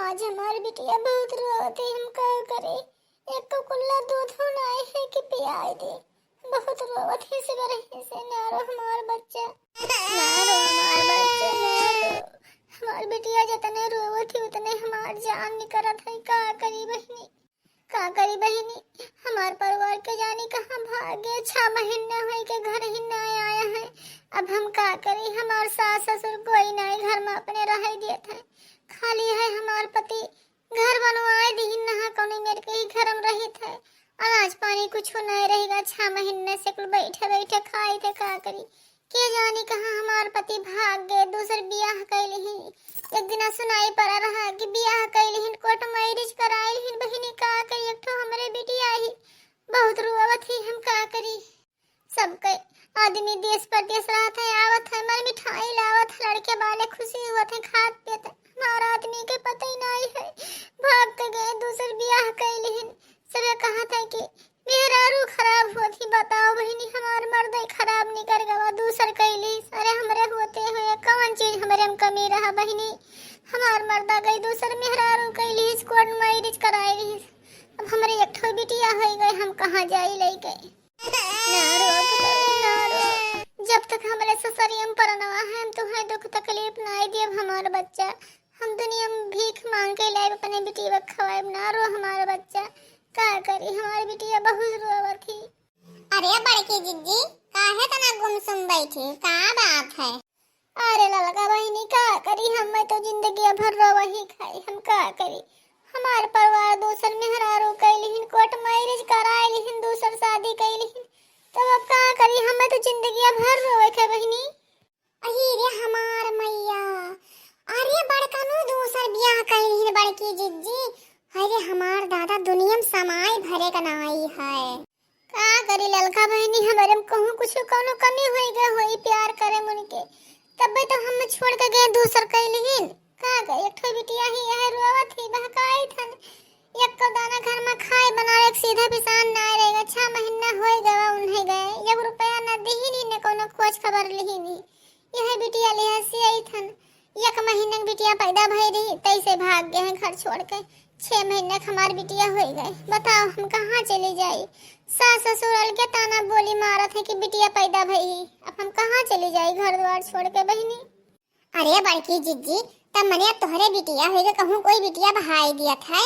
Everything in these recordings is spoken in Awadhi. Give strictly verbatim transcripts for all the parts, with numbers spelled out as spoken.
आज हमार बिटिया बहुत रोवत है, हम का करी? एक कुल्ला दूध हो ना आए है कि पियाए दे। बहुत रोवत है सुबह रही से, ना रो हमार बच्चा, ना रो हमार बच्चा, ना रो। हमार बिटिया जितने रोवत है उतने हमार जान निकरत है। का करी बहिनी, का करी बहिनी? हमार परिवार के जानी कहाँ भाग गए। छह महीना होई के घर ही ना आया है। अब हम का करी? हमार सास ससुर कोई ना घर में अपने रह देत है। खाली है हमार पति, घर बनवाए दिहिन, नहा कौनी मेर के ही घर में रहित है। अनाज पानी कुछ नहीं रहेगा। छह महीने से कुल बैठे बैठे खाई थे, का करी? के जानी कहाँ हमार पति भाग गए, दूसर बियाह कैलिहिन। एक दिना सुनाई पड़ा रहा कि बियाह कैलिहिन, कोर्ट मैरिज कराइलिहिन। बहिनी का करी, एक ठो हमरे बिटिया ही बहुत रोवत ही, हम का करी? सबके आदमी देश परदेश रहत है, आवत है, मर मिठाई लावत है, लड़के वाले खुशी होत है, खात पियत है। हमार आदमी के पता ही नहीं है, भाग के गए, दूसर बियाह कैलिहिन। सबे कहत है कि मेहरारू खराब होत ही। बताओ बहिनी, हमार मर्दे खराब निकर गवा, दूसर कैलिहिस। अरे हमरे होते हुए कौन चीज हमरे में कमी रहा बहिनी? हमार मर्दा गई दूसर मेहरारू कैलिहिस, कोर्ट मैरिज कराइलिहिस। अब हमरे एक ठो बिटिया हो गए, हम कहाँ जाई लेके? ना रो, ना रो। जब तक हमरे ससुरिया में परनवा है, हम तुहें दुख तकलीफ ना देब हमार बच्चा। हम दुनिया में भीख मांग के लाइब, अपने बिटिया खवाइब। ना रो हमार बच्चा, का करी, हमार बिटिया बहुत रोवत ही। अरे बड़की जिज्जी, काहे तना गुमसुम बैठी, का बात है? अरे ललका बहिनी, का करी, हम तो जिंदगी भर रोवही खाई, हम का करी? हमार परिवार दूसर मेहरारू कैलिहिन, कोर्ट मैरिज कराए लिहिन, दूसर शादी कैलिहिन, तब अब का करी? हम तो जिंदगी भर रोवे खाई बहिनी। अही रे हमार मैया, अरे बड़कनू दूसर बियाह कैलिहिन बड़की जिज्जी। अरे हमार दादा, दुनिया में समाई भरे का नाई है। का करी ललका बहिनी, हमरे में कहूँ कुछ कौनो कमी होई गए होई प्यार करे मन के, तबे तो हम छोड़ के गए दूसर कैलिहिन। का गए, एक ठो बिटिया ही यह रोवत ही, बहकाई थन। एक को दाना घर में खाए बनावे, एक सीधा पिसान ना रहेगा। छह महीना होई गवा उन्हें गए, एक रुपया ना दिहिनी, ने कौनो खोज खबर लिहिनी। यह बिटिया लिहा से आई थन। एक महीना के बिटिया पैदा भई रही, तैसे भाग गए हैं घर छोड़ के। छह महीना के हमार बिटिया होई गए, बताओ हम कहाँ चली जाई? सास ससुर अलगे ताना बोली मारत है कि बिटिया पैदा भई ही, अब हम कहाँ चली जाई? घर द्वार छोड़ के बहिनी। अरे बड़की जिज्जी, तब मने अब तोहरे बिटिया होई गए, कहूँ कोई बिटिया बहाई दियत है,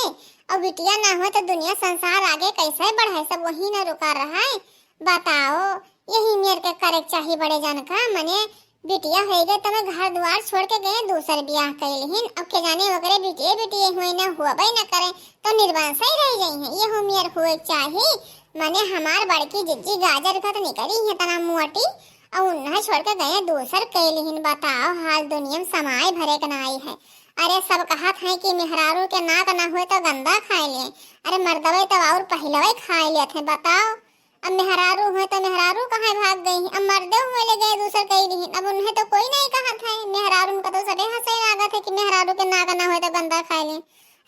और बिटिया ना हो तो दुनिया संसार आगे कैसे बढ़े, सब वही न रुका रहा है। बताओ, यही मेर के करे के चाही बड़े जन का, मने बिटिया होई गए तब घर द्वार छोड़ के गए दूसर बियाह कैलिहिन। अब के जाने ओकरे बिटिये बिटिये हुए न होबे न करे, तो निर्वंश ही रह जाई हैं। ये हो मेर हुए के चाही, मने हमार बड़की जिज्जी गाजर का तो निकली है तना मोटी, और उन्हें छोड़ के गए दूसर कैलिहिन। बताओ, हाल दुनिया में समाई भरे के नाई है। अरे सब कहत हैं कि मेहरारू के नाक ना हुए तो गंदा खाए ले, अरे मर्दवे तो और पहलवे खाए लेत हैं। बताओ, अब मेहरारू हुए तो मेहरारू कहाँ भाग गई हैं? अब मर्दे हुए ले गए दूसर कई रही, अब उन्हें तो कोई नहीं कहत है। मेहरारू उनका तो सदे हंसे लागत है कि मेहरारू के नाक ना हुए तो गंदा खाए ले।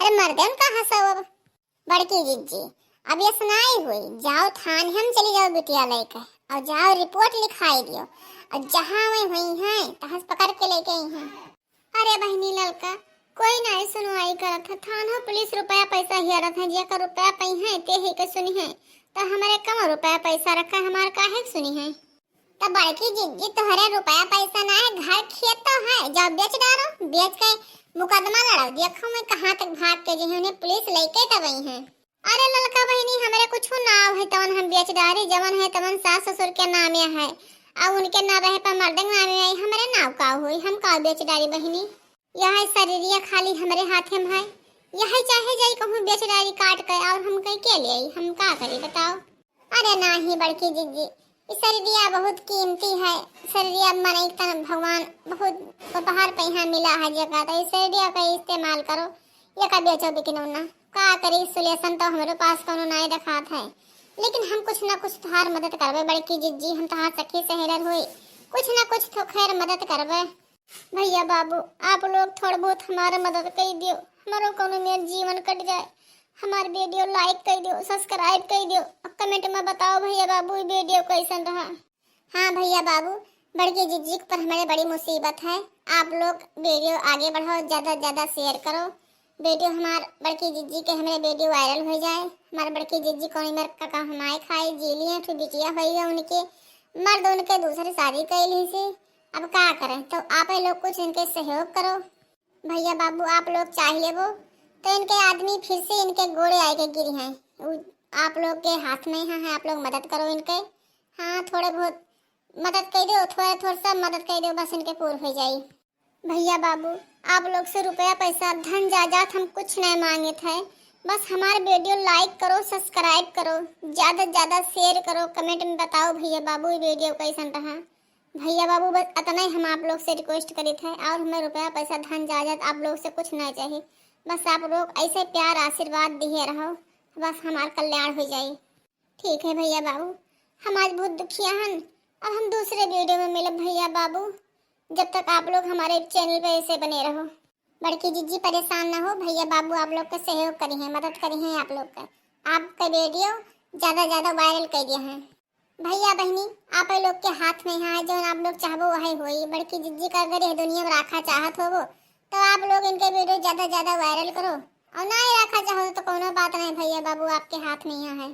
अरे मर्दे उनका हंसो अब। बड़की जिज्जी, अब ये सुनाई हुई, जाओ थाने हम चली जाओ बिटिया लेके, और जाओ रिपोर्ट लिखाई दियो, और जहाँ वही हुई हैं तहाँ से पकड़ के लेके आई हैं। अरे बहिनी ललका, कोई नाई सुनवाई करत है। थाना पुलिस रुपया पैसा हियरत है, जेकर रुपया पई है ते ही के सुनी है, तो हमरे कम रुपया पैसा रखा, हमार काहे के सुनी है? तो बड़की जिज्जी, तोहरे रुपया पैसा ना है, घर खेत तो है, जाओ बेच डारो, बेच के मुकदमा लड़ाओ, देखो मैं कहाँ तक भाग के जइहैं, उन्हें पुलिस लेके तब आई है। अरे ललका बहिनी, हमरे कुछ ना है, तवन हम बेच डारी, जवन है तवन सास ससुर के नामे है, और उनके ना रहे पर मर्दे के नामे आई, हमरे नाव का हुई, हम का बेच डारी बहिनी? यह शरीरिया खाली हमरे हाथे में है, यह चाहे जाई कहूँ बेच डारी काट के, और हम कहीं के ले आई, हम का करी बताओ? अरे नाही बड़की जिज्जी, ई शरीरिया बहुत कीमती है। शरीरिया मनई तन भगवान बहुत उपहार पे यहाँ मिला है जेका, तो ई शरीरिया का इस्तेमाल करो, ये का बेचो बिकनो ना। का करी, सुलेशन तो हमरे पास कोनो नाई देखात है, लेकिन हम कुछ ना कुछ तोहार मदद करबे बड़की जिज्जी, हम तोहार सखी सहेलर होई, कुछ ना कुछ तो खैर मदद करबे। भैया बाबू, आप लोग थोड़ बहुत हमार मदद कई दियो, हमारो कोनो मेर जीवन कट जाए। हमार वीडियो like कई दियो, subscribe कई दियो, और comment में बताओ भैया बाबू, ई वीडियो कैसन रहा। हाँ भैया बाबू, बड़की जिज्जी पर हमारे बड़ी मुसीबत है। आप लोग वीडियो आगे बढ़ाओ, ज्यादा से ज्यादा share करो, वीडियो हमार बड़की जिज्जी के हमरे वीडियो वायरल हो जाए। हमार बड़की जिज्जी कौन मर का, का हमाए खाए जी लिए, फिर बिटिया होई है उनके, मर्द उनके दूसरे शादी कर ली से। अब का करें, तो आप ही लोग कुछ इनके सहयोग करो। भैया बाबू आप लोग चाह लेबो तो इनके आदमी फिर से इनके गोड़े आए के गिरी हैं। उ आप लोग के हाथ में है, है, आप लोग मदद करो इनके। हाँ, थोड़े बहुत मदद कर दो, थोड़ा थोड़ा सा मदद कर दो, बस इनके पूर हो जाई। भैया बाबू आप लोग से रुपया पैसा धन जायदाद हम कुछ नहीं मांगे थे, बस हमारे वीडियो लाइक करो, सब्सक्राइब करो, ज़्यादा से ज़्यादा शेयर करो, कमेंट में बताओ भैया बाबू ये वीडियो कैसन रहा। भैया बाबू बस इतना ही हम आप लोग से रिक्वेस्ट करी थे, और हमें रुपया पैसा धन जायदाद आप लोग से कुछ नहीं चाहिए, बस आप लोग ऐसे प्यार आशीर्वाद दिए रहो, बस हमार कल्याण हो जाए। ठीक है भैया बाबू, हम आज बहुत दुखिया हन, अब हम दूसरे वीडियो में मिलब भैया बाबू। जब तक आप लोग हमारे चैनल पे ऐसे बने रहो। बड़की जिज्जी परेशान ना हो, भैया बाबू आप लोग के सहयोग करी हैं, मदद करी हैं आप लोग का। आपका वीडियो ज़्यादा ज़्यादा वायरल कर दिया है। भैया बहनी आप लोग के हाथ में है, जौन आप लोग चाहबो वही होई। बड़की जिज्जी का अगर यह दुनिया में रखा चाहत होबो तो आप लोग इनके वीडियो ज़्यादा ज़्यादा वायरल करो, और ना ही रखा चाहो तो कोनो बात नहीं भैया बाबू आपके हाथ में यहाँ है।